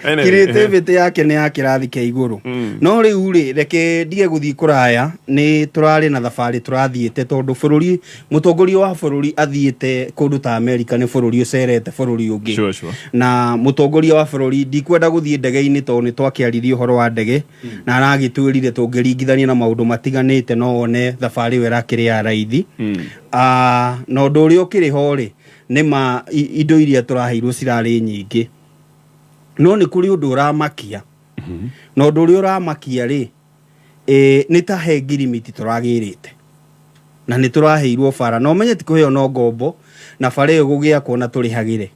Anyway, Creativity yake nĩ ya kĩrathi kĩa igũrũ. No rĩu rĩ reke ndige gũthiĩ kũraya, nĩ tũrarĩ na thabarĩ tũrathiĩte tondũ bũrũri mũtongoria wa bũrũri athiĩte kũndũ ta Amerika, nĩ bũrũri ũcerete bũrũri ũngĩ. Sure. Na mũtongoria wa bũrũri ndikwenda gũthiĩ ndege-inĩ tondũ nĩ twakĩaririe ũhoro wa ndege na aragĩtwĩrire tũngĩringithania na maũndũ matiganĩte no one thabarĩ ĩyo ĩrakĩrĩ ya raithi. Ah, na ũndũ ũrĩa ũkĩrĩ ho rĩ nĩ ma indo iria tũraheirwo cirarĩ nyingĩ, no nĩ kũrĩ ũndũ ũramakia na ũndũ ũrĩa ũramakia rĩ nĩ ta he ngirimiti tũragĩrĩte na nĩ tũraheirwo bara na ũmenye ti kũheo no ngombo na bara ĩyo gũgĩakwo na tũrĩhagĩre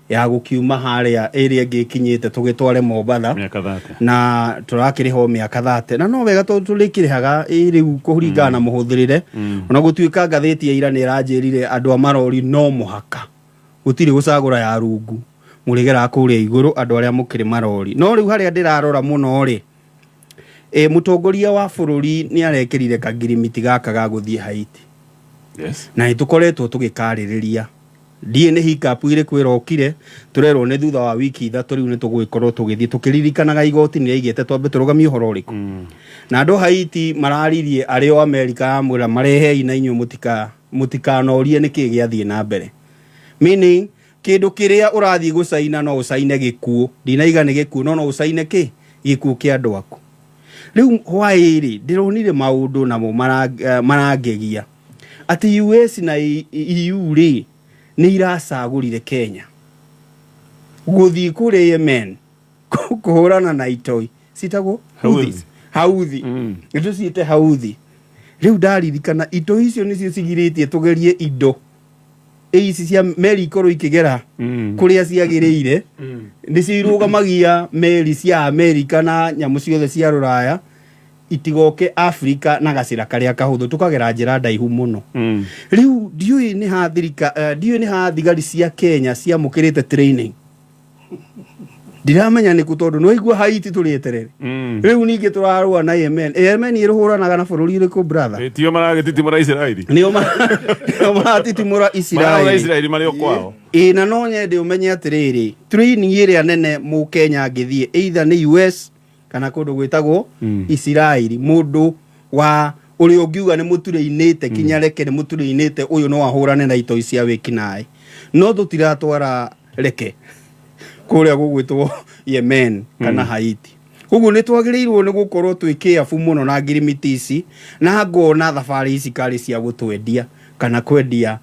ya gũkiuma harĩa ĩrĩa ĩngĩ ĩkinyĩte tũgĩtware Mombatha. Mĩaka 30. Na tũrakĩrĩha o mĩaka 30 na no wega tondũ tũrĩkĩrĩhaga ĩ rĩu kũringana na mũhũthĩrĩre. Ona gũtuĩka ngathĩti ya ira nĩ ĩranjĩrire andũ a marori no mũhaka gũtirĩ gũcagũra ya rungu mũrĩgeraga kũrĩa igũrũ andũ arĩa mũkĩrĩ marori. No rĩu harĩa ndĩrarora mũno rĩ mũtongoria wa bũrũri nĩ arekĩrire kagirimiti gaka ga gũthiĩ Haiti. Na nĩ tũkoretwo tũgĩkarĩrĩria, ndiĩ nĩ hiccup ĩrĩkũ ĩrokire, tũrerwo nĩ thutha wa wiki 3 rĩu nĩ tũgũgĩkorwo tũgĩthiĩ tũkĩririkanaga igoti nĩ rĩaigĩte twambe tũrũgamie ũhoro ũrĩkũ na andũ Haiti mararirie arĩ o Amerika yamwĩra marehei na inyuĩ mũtikanorie nĩkĩ gĩathiĩ na mbere, meaning kĩndũ kĩrĩa ũrathiĩ gũcaina no ũcaine gĩkuũ, ndinaiga nĩ gĩkuũ no no ũcaine kĩ gĩkuũ kĩa andũ aku. Rĩu hwaĩ-rĩ ndĩronire maũndũ namo marangegia atĩ US na EU rĩ nĩ iracagũrire Kenya gũthiĩ kũrĩa Yemen kũhũrana na itoi citagwo Houthi. Houthi nĩtũciĩte Houthi. Rĩu ndaririkana itoi icio nĩcio cigirĩtie tũgerie indo ici cia meri ikorwo ikĩgera kũrĩa ciagĩrĩire, nĩcio irũgamagia meri cia Amerika na nyamũ ciothe cia rũraya itigoke Afrika na gacĩra karĩa kahũthũ, tũkagera njĩra ndaihu mũno. Rĩu ndiũĩ nĩ ha thirika, ndiũĩ nĩ ha thigari cia Kenya ciamũkĩrĩte training, ndiramenya nĩkũ, tondũ nĩwaigua Haiti tũrĩ eterere. Rĩu ningĩ tũrarũa na Yemen. Yemen ĩrũhũranaga na bũrũri ũrĩkũ, brother? Tio maragĩtitimũra Isiraeli. Nĩo maratitimũra Marahũra Isiraeli. Isiraeli marĩ o kwao. Ĩ na no nyende ũmenye atĩrĩrĩ, training ĩrĩa nene mũkenya angĩthiĩ either nĩ US kana kũndũ gwĩtagwo Isiraeli. Mũndũ wa ũrĩa ũngiuga nĩ mũturĩinĩte kinya reke nĩ mũturĩinĩte ũyũ no ahũrane na itoi cia wĩkinaĩ, no tũtiratwara reke kũrĩa gũgwĩtwo Yemen kana Haiti. Koguo nĩ twagĩrĩirwo nĩ gũkorwo twĩ careful mũno na ngirimiti ici, na ngona thabarĩ ici karĩ cia gũtwendia kana kwendia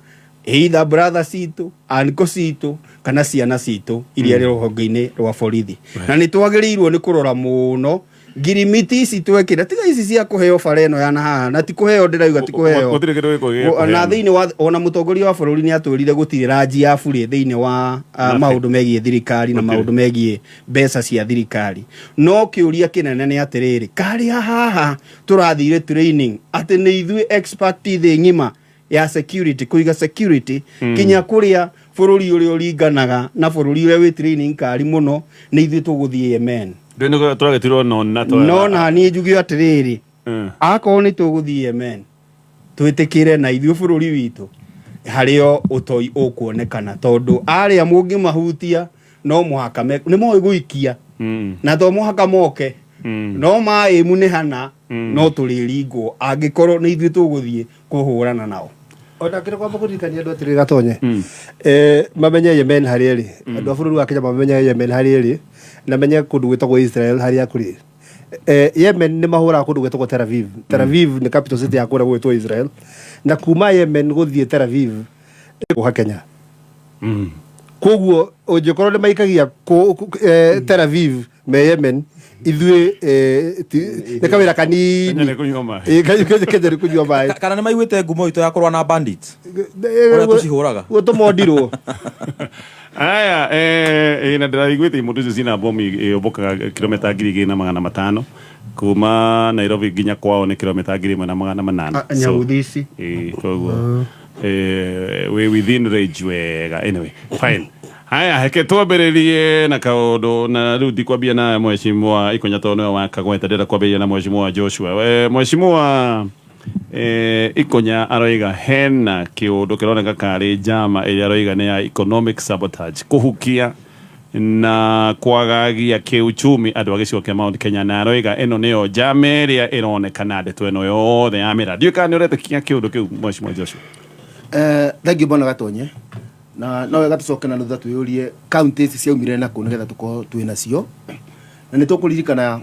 either brother citũ, uncle citũ kana ciana citũ iria rũhonge-inĩ rwa borithi. Na nĩ twagĩrĩirwo nĩ kũrora mũno ngirimiti ici twekĩra, tiga ici cia kũheo bara ĩno ya na haha, na ti kũheo ndĩrauga, ti kũheo. Gũtirĩ kĩndũ gĩkũ gĩa Na kũheanwo. thĩinĩ wa ona mũtongoria wa bũrũri nĩ atwĩrire gũtirĩ ranji ya burĩ thĩinĩ wa maũndũ megiĩ thirikari na Gũtirĩ. maũndũ megiĩ mbeca cia thirikari. No kĩũria kĩnene nĩ atĩrĩrĩ, karĩa haha tũrathire training atĩ nĩ ithuĩ expert thĩ ng'ima ya security, kũiga security kinya kũrĩa bũrũri ũrĩa ũringanaga na bũrũri ũrĩa wĩ training kari mũno, nĩ ithuĩ tũgũthiĩ Yemen? Ndũ tũragĩtirwo nona. No na niĩ njuge atĩrĩrĩ, akorwo nĩ tũgũthiĩ Yemen, twĩtĩkĩre na ithuĩ bũrũri witũ harĩo ũtoi ũkuonekana, tondũ arĩa mũngĩmahutia no mũhaka nĩ moĩ gũikia na to mũhaka moke no maĩmu nĩ hana no tũrĩringwo angĩkorwo nĩ ithuĩ tũgũthiĩ kũhũrana nao. Ona kĩrĩ kwamba kũririkania andũ atĩrĩ, gatonye, mamenye Yemen harĩa ĩrĩ, andũ a bũrũri wa Kenya mamenye Yemen harĩa ĩrĩ na menye kũndũ gwĩtagwo Israel harĩa kũrĩ. Yemen nĩ mahũraga kũndũ gwĩtagwo Tel Aviv. Tel Aviv nĩ capital city ya kũrĩa gwĩtwo Israel, na kuma Yemen gũthiĩ Tel Aviv gũka Kenya. Koguo ũngĩkorwo nĩ maikagia Tel Aviv me Yemen, ithuĩ nĩ kawĩra kanini. Kenya nĩ kũnyua maĩ. Kenya nĩ kũnyua maĩ. Kana nĩ maiguĩte ngumo itũ ya kũrũa na bandits ũrĩa tũcihũraga. Guo tũmondirwo. Aya, na ndĩraiguĩte imũndũ icio ciĩna bomu yũmbũkaga kilomita 2500. Kuma Nairobi nginya kwao nĩ kilomita 1800. Ah, Nyahudi ici. Koguo we within range wega. Anyway, fine. Haya, heke twambĩrĩrie na kaũndũ, na rĩu ndikwambia na mheshimiwa Ikonya tondũ nĩwe wakagweta, ndĩrenda kwambĩrĩria na mheshimiwa Joshua. Mheshimiwa Ikonya aroiga hena kĩũndũ kĩroneka karĩ njama ĩrĩa aroiga nĩ ya economic sabotage, kũhukia na kwagagia kĩuchumi andũ a gĩcigo kĩa Mount Kenya, na aroiga ĩno nĩyo njama ĩrĩa ĩronekana ndeto ĩno yothe ya mĩra. Ndiũĩ kana nĩ ũretĩkia kĩũndũ kĩu, mheshimiwa Joshua. Thank you, bwana Gatonye, na no wega tũcoke na thutha twĩyũrie kaunti ici ciaumire nakũ nĩgetha tũkorwo twĩ nacio. Na nĩ tũkũririkana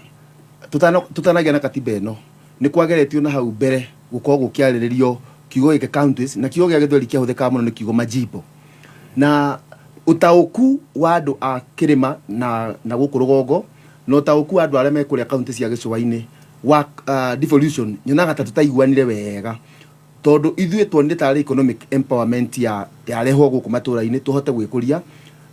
tũtanagĩa na katiba ĩno nĩ kwageretio na hau mbere gũkorwo gũkĩarĩrĩrio kiugo gĩkĩ counties, na kiugo gĩa gĩthweri kĩahũthĩkaga mũno nĩ kiugo majimbo, na ũtaũku wa andũ a kĩrĩma na gũkũ rũgongo na ũtaũku wa andũ arĩa me kũrĩa kaunti cia gĩcũa-inĩ wa devolution, nyonaga ta tũtaiguanire wega, tondũ ithuĩ tuonire tarĩ economic empowerment ya yarehwo gũkũ matũra-inĩ tũhote gwĩkũria.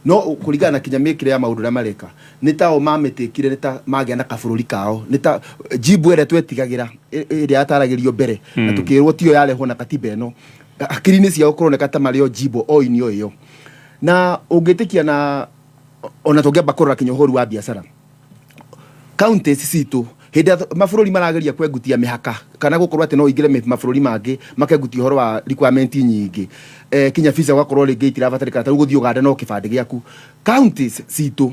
No kũringana na kinya mĩkĩre ya maũndũ ũrĩa mareka, nĩ tao mamĩtĩkire, nĩ ta magĩa na kabũrũri kao, nĩ ta jimbo ĩrĩa twetigagĩra ĩrĩa yataragĩrio mbere na tũkĩrwo tiyo yarehwo na katiba ĩno. Hakiri-inĩ ciao kũroneka ta marĩ o jimbo o inio ĩyo, na ũngĩtĩkia na ona tũngĩamba kũrora kinya ũhoro wa biacara counties citũ, hĩndĩ ĩrĩa mabũrũri marageria kwengutia mĩhaka kana gũkorwo atĩ no ũingĩre mabũrũri mangĩ, makengutia ũhoro wa requirement nyingĩ, kinya visa ũgakorwo rĩngĩ itirabatarĩkana, ta rĩu gũthiĩ Uganda no kĩbandĩ gĩaku. Counties citũ,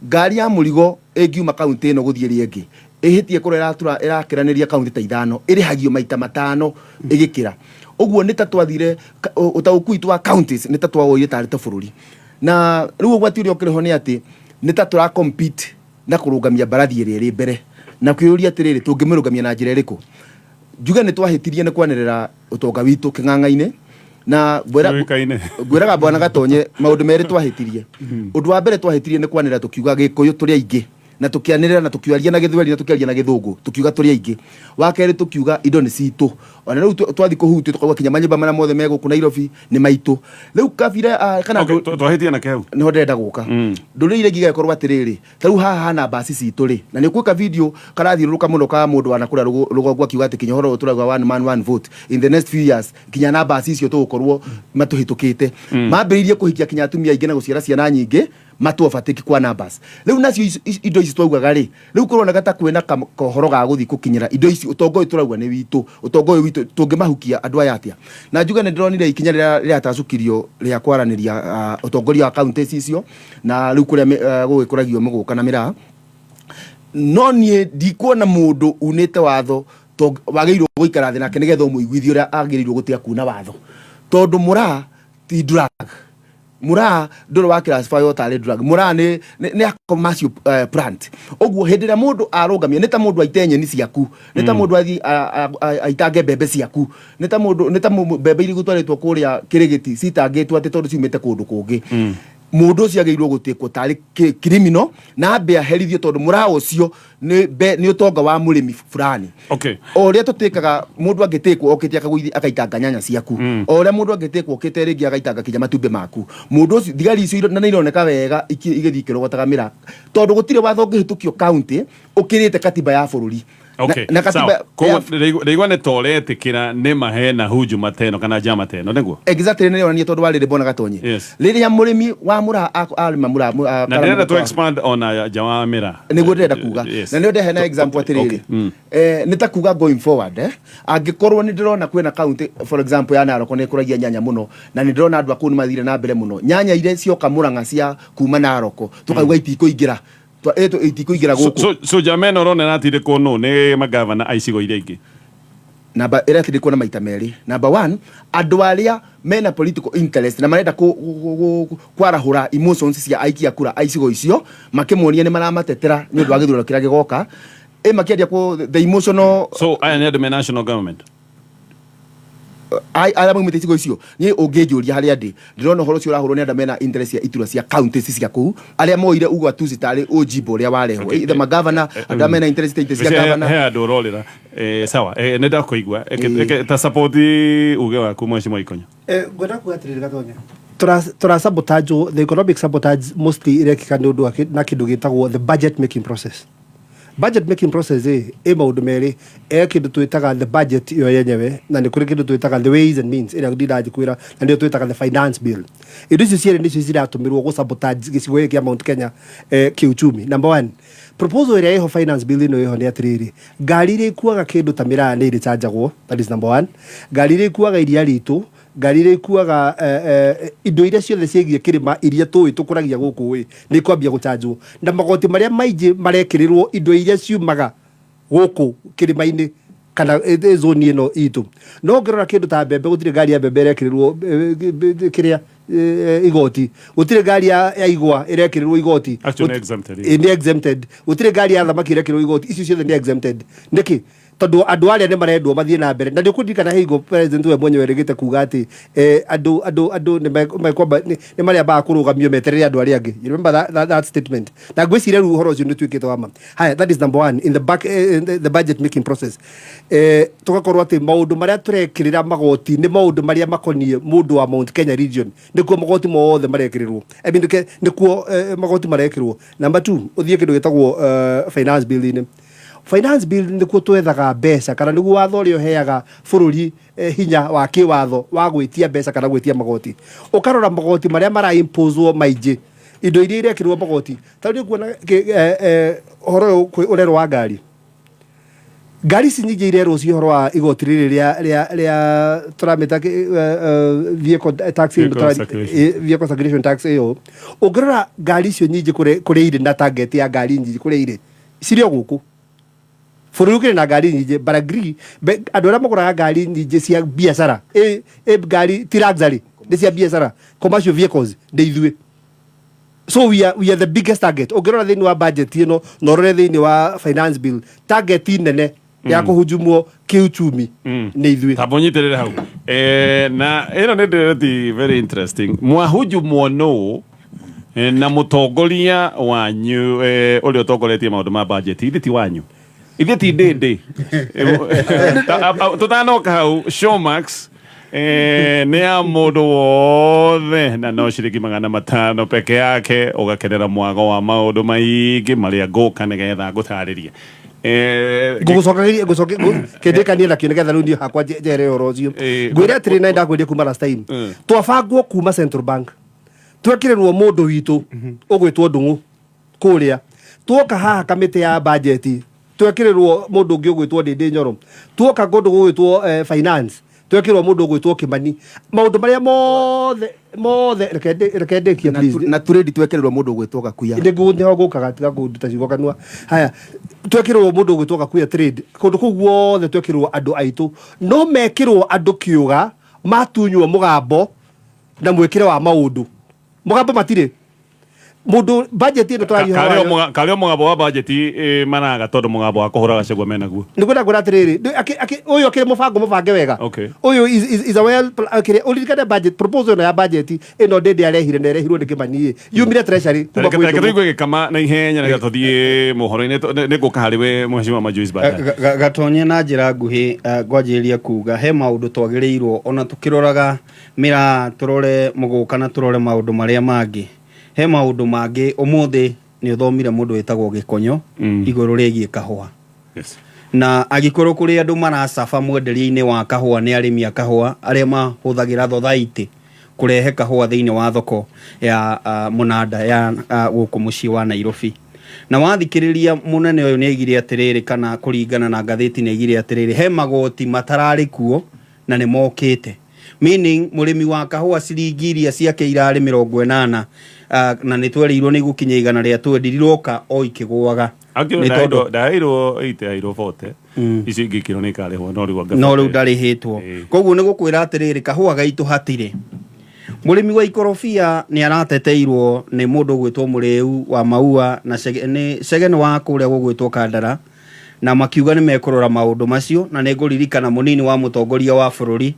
ngari ya mũrigo ĩngiuma kaunti ĩno gũthiĩ ĩrĩa ĩngĩ ĩhĩtie kũrĩa ĩratura ĩrakĩranĩria kaunti ta ithano, ĩrĩhagio maita matano ĩgĩkĩra. Ũguo nĩ ta twathire ũtaũku witũ wa counties nĩ ta twawoire tarĩ ta bũrũri, na rĩu ũgwati ũrĩa ũkĩrĩ ho nĩ atĩ nĩ ta tũra compete na kũrũngamia mbarathi ĩrĩa ĩrĩ mbere. Na kwĩyũria atĩrĩrĩ, tũngĩmĩrũgamia na njĩra ĩrĩkũ? Njuge nĩ twahĩtirie nĩ kwanĩrĩra ũtonga witũ kĩng'ang'a-inĩ na Kĩũĩkaine. Ngwĩraga bwana Gatonye maũndũ merĩ twahĩtirie. Ũndũ wa mbere twahĩtirie nĩ kwanĩrĩra tũkiuga Gĩkũyũ tũrĩ aingĩ, na tũkĩanĩrĩra na tũkĩaria na Gĩthweri na tũkĩaria na Gĩthũngũ tũkiuga tũrĩ aingĩ. Wa kerĩ tũkiuga indo nĩ citũ. Ona rĩu twathiĩ kũhutio tũkauga kinya manyũmba marĩa mothe me gũkũ Nairobi nĩ maitũ. Rĩu kabira kana Okay, twahĩtia na kĩhau. Nĩho ndĩrenda gũka. Ndũrĩrĩ iria ingĩ igagĩkorwo atĩrĩrĩ, ta rĩu haha hana mbasi citũ rĩ, na nĩ ũkwĩka video karathiũrũrũka mũno ka mũndũ wanakũrĩa rũgongo akiuga atĩ kinya ũhoro ũyũ tũrauga one man one vote, in the next few years kinya na mbasi icio tũgũkorwo matũhĩtũkĩte. Mambĩrĩirie kũhikia kinya atumia aingĩ na gũciara ciana nyingĩ matũ overtake kwa numbers. Rĩu nacio indo ici twaugaga rĩ, rĩu kũroneka ta kwĩna kohoro ga gũthiĩ gũkinyĩra indo ici. Ũtonga ũyũ tũrauga nĩ witũ, ũtonga ũyũ witũ tũngĩmahukia andũ aya atĩa? Na njuge nĩ ndĩronire ikinya rĩrĩa rĩratacũkirio rĩa kwaranĩria ũtongoria wa counties icio na rĩu kũrĩa gũgĩkũragio mũgũka na mĩraa, no niĩ ndikuona mũndũ unĩte watho wagĩrĩirwo gũikara thĩ nake nĩgetha ũmũiguithie ũrĩa agĩrĩirwo gũtiga kuna watho, tondũ mũraa ti drug. Mũraa ndũrĩ wa classify o tarĩ drug. Mũraa nĩ a commercial plant. Ũguo hĩndĩ ĩrĩa mũndũ arũgamia, nĩ ta mũndũ aite nyeni ciaku, nĩ ta mũndũ athiĩ aitange mbembe ciaku, nĩ ta mũndũ, nĩ ta mbembe iria igũtwarĩtwo kũrĩa Kĩrĩgĩti citangĩtwo atĩ tondũ ciumĩte kũndũ kũngĩ. Mũndũ ũcio agĩrĩirwo gũtuĩkwo tarĩ criminal na ambe aherithio, tondũ mũraa ũcio nĩ ũtonga wa mũrĩmi fulani. O ũrĩa tũtĩkaga mũndũ angĩtĩkwo okĩte akagũithi akaitanga nyanya ciaku, o ũrĩa mũndũ angĩtĩkwo okĩte rĩngĩ agaitanga kinya matumbĩ maku, mũndũ ũcio thigari icio na nĩ ironeka wega igĩthiĩ ikĩrogotaga mĩraa, tondũ gũtirĩ watho ũngĩhĩtũkio county ũkĩrĩte katiba ya bũrũri. Na katiba Sawa. Koguo ndĩraigua nĩ ta ũretĩkĩra nĩ mahena hujuma teno kana njama teno nĩguo? Exactly, nĩ ĩronania tondũ wa rĩrĩ, mbona Gatonye, rĩrĩa mũrĩmi wa mũraa arĩma mũraa Na ndĩrenda to expand ona nja wa mĩraa. Nĩguo ndĩrenda kuga. Na nĩo ndehena example atĩrĩrĩ, nĩ ta kuga going forward, angĩkorwo nĩ ndĩrona kwĩna county, for example ya Narok, nĩ ĩkũragia nyanya mũno, na nĩ ndĩrona andũ a kũu nĩ mathire na mbere mũno, nyanya iria cioka Mũrang'a cia kuma Narok tũkauga itikũingĩra itikũingĩra gũkũ. So njama ĩno ũrona ĩratindĩkwo nũ? Nĩ magavana a icigo iria ingĩ? Namba ĩratindĩkwo na maita merĩ. Number one, andũ arĩa mena political interest na marenda kwarahũra emotions cia aikia kura a icigo icio, makĩmonia nĩ maramatetera nĩ ũndũ wa gĩthurano kĩrĩa gĩgoka, ĩ makĩendia the emotional. So aya nĩ andũ me national government? Arĩa maumĩte icigo icio. Niĩ ũngĩnjũria harĩa ndĩ, ndĩrona ũhoro ũcio ũrahũrwo nĩ andũ mena interest cia iturwa cia counties cia kũu, arĩa moire ugatuzi tarĩ ũjimbo ũrĩa warehwo, either magavana, andũ arĩa mena interest cia Mbeca gavana. He andũ ũrorĩra. Sawa, nĩ ndakũigua. Ta support uge waku, mheshimiwa Ikonyo. Ngwenda kuga atĩrĩrĩ Gatonye, tũra sabotage, the economic sabotage mostly irekĩka nĩ ũndũ wa na kĩndũ gĩtagwo the budget making process. Budget making process ĩ maũndũ merĩ. E kĩndũ twĩtaga the budget ĩyo yenyewe, na nĩ kũrĩ kĩndũ twĩtaga the ways and means ĩrĩa ndindanjikwĩra, na nĩyo twĩtaga the finance bill. Indo icio cierĩ nĩcio ciratũmĩrwo gũ sabotage gĩcigo gĩkĩ kĩa Mount Kenya kĩuchumi. Number one, proposal ĩrĩa ĩho finance bill ĩno ĩho nĩ atĩrĩrĩ, ngari iria ikuaga kĩndũ ta mĩraa nĩ irĩcanjagwo. That is number one. Ngari iria ikuaga iria ritũ, ngari iria ikuaga indo iria ciothe ciĩgiĩ kĩrĩma iria tũĩ tũkũragia gũkũ ĩ nĩ ikwambia gũcanjwo, na magoti marĩa maingĩ marekĩrĩrwo indo iria ciumaga gũkũ kĩrĩma-inĩ kana zone ĩno itũ. No ũngĩrora kĩndũ ta mbembe, gũtirĩ ngari ya mbembe ĩrekĩrĩrwo kĩrĩa igoti, gũtirĩ ngari ya igwa ĩrekĩrĩrwo igoti. Actually, nĩ exempted. Nĩ exempted. Gũtirĩ ngari ya thamaki ĩrekĩrĩrwo igoti. Icio ciothe nĩ exempted. Nĩkĩ? Tondũ andũ arĩa nĩ marendwo mathiĩ na mbere. Na nĩ ũkũririkana hingo president we mwenyewe erĩgĩte kuga atĩ andũ nĩ mekwamba nĩ marĩambaga kũrũgamio meterere andũ arĩa angĩ. You remember that statement? Na ngwĩciria rĩu ũhoro ũcio nĩ ũtuĩkĩte wa ma. Haya, that is number one in the back, in the budget making process. Tũgakorwo atĩ maũndũ marĩa tũrekĩrĩra magoti nĩ maũndũ marĩa makoniĩ mũndũ wa Mount Kenya region, nĩkuo magoti mothe marekĩrĩrwo. I mean, nĩkuo magoti marekĩrwo. Number two, ũthiĩ kĩndũ gĩtagwo finance bill-inĩ. Finance bill nĩkuo twethaga mbeca, kana nĩguo watho ũrĩa ũheaga bũrũri hinya wa kĩwatho wa gwĩtia mbeca kana gwĩtia magoti. Ũkarora magoti marĩa maraimposwo maingĩ, indo iria irekĩrwo magoti, ta rĩu kuona ũhoro ũyũ ũrerwo wa ngari. Ngari ici nyingĩ irerwo ci ũhoro wa igoti rĩrĩ rĩa tũramĩta vehicle tax. Vehicle circulation. Vehicle circulation tax ĩyo, ũngĩrora ngari icio nyingĩ kũrĩa irĩ na target ya ngari nyingĩ kũrĩa irĩ cirĩ o gũkũ bũrũri ũkĩrĩ na ngari nyingĩ. But agree, andũ arĩa magũraga ngari nyingĩ cia biacara, ĩ ngari ti luxury, nĩ cia biacara, commercial vehicles, nĩ ithuĩ. So we are the biggest target. Ũngĩrora thĩinĩ wa budget ĩno na ũrore thĩinĩ wa finance bill, target nene ya kũhujumwo kĩuchumi nĩ ithuĩ. Tamba ũnyitĩrĩre hau. Na ĩno nĩ ndereti very interesting. Mwahujumwo nũ na mũtongoria wanyu ũrĩa ũtongoretie maũndũ ma budget ithe ti wanyu, ithe ti ndĩndĩ. Tũtanoka hau, Showmax nĩ ya mũndũ wothe na no ciringi 500 peke yake ũgakenera mwago wa maũndũ maingĩ marĩa ngũka nĩgetha ngũtarĩrie. Ngũgũcokeria ngũcoke kĩndĩkanie nakĩo nĩgetha rĩu niĩ hakwa njere ũhoro ũcio. Ngwĩre atĩrĩ, na ndakwĩrie kuma last time, twabangwo kuma Central Bank, twekĩrĩrwo mũndũ witũ ũgwĩtwo Ndung'u kũrĩa, tuoka haha kamĩtĩ ya bajeti twekĩrĩrwo mũndũ ũngĩ ũgwĩtwo Ndĩndĩ Nyoro, tuoka kũndũ gũgwĩtwo finance twekĩrwo mũndũ ũgwĩtwo Kĩmani. Maũndũ marĩa mothe mothe, reke ndĩkie, please. Na turedi twekĩrĩrwo mũndũ ũgwĩtwo Gakuya. Nĩguo nĩho ngũkaga, tiga kũnduta ciugo kanua. Haya, twekĩrwo mũndũ ũgwĩtwo Gakuya trade, kũndũ kũu guothe twekĩrwo andũ aitũ, no mekĩrwo andũ kĩũga matunywo mũgambo na mwĩkĩre wa maũndũ. Mũgambo matirĩ mũndũ budget ĩno tũraria ũhoro wayo. Karĩ o mũgambo wa bajeti maraga tondũ mũgambo wa kũhũra gacegwa menaguo. Nĩguo ndakwĩra atĩrĩrĩ, ũyũ akĩrĩ mũbango mũbange wega. Ũyũ is a well akĩrĩ ũririkane budget proposal ĩno ya budget ĩno Ndĩndĩ arehire na ĩrehirwo nĩ Kĩmani ĩ yumire treasury kuma Reke kwĩ reke Ndũng'ũ. tũigue gĩkama na ihenya nĩgetha tũthiĩ mohoro-inĩ. Nĩ ngũka harĩ we, mheshimiwa Majuice, baadaye. Gatonye na njĩra nguhĩ, ngwanjĩrĩria kuga he maũndũ twagĩrĩirwo ona tũkĩroraga mĩraa, tũrore mũgũka na tũrore maũndũ marĩa mangĩ. He maũndũ mangĩ ũmũthĩ nĩ ũthomire mũndũ wĩtagwo Gĩkonyo igũrũ rĩgiĩ kahũa. Na angĩkorwo kũrĩ andũ maracaba mwenderia-inĩ wa kahũa nĩ arĩmi a kahũa arĩa mahũthagĩra thothaitĩ kũrehe kahũa thĩinĩ wa thoko ya mũnanda ya gũkũ mũciĩ wa Nairobi. Na wathikĩrĩria mũnene ũyũ nĩ aigire atĩrĩrĩ, kana kũringana na ngathĩti nĩ aigire atĩrĩrĩ, he magoti matararĩ kuo na nĩ mokĩte, meaning mũrĩmi wa kahũa ciringi iria ciake irarĩ 80, na nĩ twerirwo nĩ igũkinya 120, iroka o ikĩgũaga. Actually, Nĩ tondũ ndaheirwo 80, heirwo 40, icio ingĩ ikĩrwo nĩ ikarĩhwo, no rĩu anga no rĩu 40. Ndarĩhĩtwo. Koguo nĩ gũkwĩra atĩrĩrĩ, kahũa gaitũ hatirĩ. Mũrĩmi wa ikorobia nĩ arateteirwo nĩ mũndũ ũgwĩtwo Mũrĩu wa Maua na Chege, nĩ Chege nĩ wa kũrĩa gũgwĩtwo Kandara, na makiuga nĩ mekũrora maũndũ macio, na nĩ ngũririkana mũnini wa mũtongoria wa bũrũri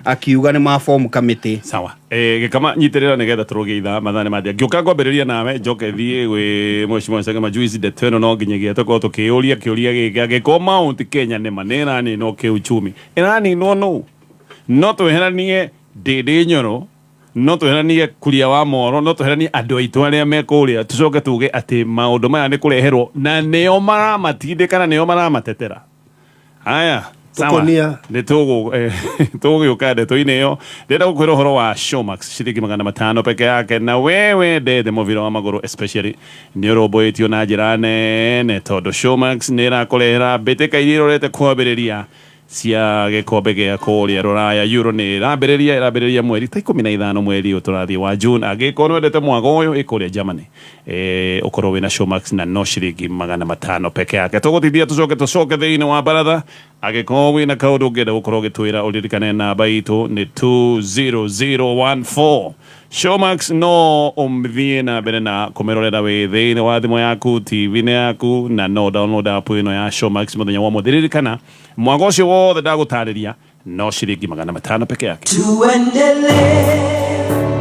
akiuga nĩ ma form kamĩtĩ. Sawa. Gĩkama, nyitĩrĩra nĩgetha tũrũgie ithaa, mathaa nĩ mathia. Ngĩũka ngwambĩrĩria nawe, njoke thiĩ gwĩ mheshimiwa Chege Majuice. Ndeto ĩno no nginyagia tũkorwo tũkĩũria kĩũria gĩkĩ: angĩkorwo Mount Kenya nĩma nĩ ĩraninwo kĩuchumi, ĩraninwo nũ? No tweheranie Ndĩndĩ Nyoro, no tweheranie Kuria wa Moro, no tweheranie andũ aitũ arĩa me kũrĩa, tũcoke tuge atĩ maũndũ maya nĩ kũreherwo na nĩo maramatindĩka na nĩo maramatetera. Haya, sawa. Tũkonia. Nĩ tũgũgĩũka ndeto-inĩ ĩyo. Ndĩrenda gũkwĩra ũhoro wa Showmax, ciringi 500 peke yake, na we wendete mũbira wa magũrũ especially nĩ ũrũmbũĩtio na njĩra nene tondũ Showmax nĩ ĩrakũrehera mbĩtĩka iria irorete kwambĩrĩria cia gĩkombe gĩa kũrĩa Rũraya. Euro nĩ ĩrambĩrĩria mweri ta 15 mweri ũyũ tũrathiĩ wa June. Angĩkorwo nĩ wendete mwago ũyũ ĩ kũrĩa Germany, ũkorwo wĩna Showmax na no ciringi 500 peke yake. Tũgũtithia tũcoke thĩinĩ wa baratha. Angĩkorwo wĩna kaũndũ ũngĩenda gũkorwo ũgĩtwĩra, ũririkane namba itũ nĩ 20014. Showmax no ũthiĩ na mbere na kũmĩrorera wĩ thĩinĩ wa thimũ yaku, TV-inĩ yaku, na no download app ĩno ya Showmax mũthenya wa ũmũthĩ. Ririkana mwago ũcio wothe ndagũtarĩria no ciringi 500 peke yake. Tuendelee.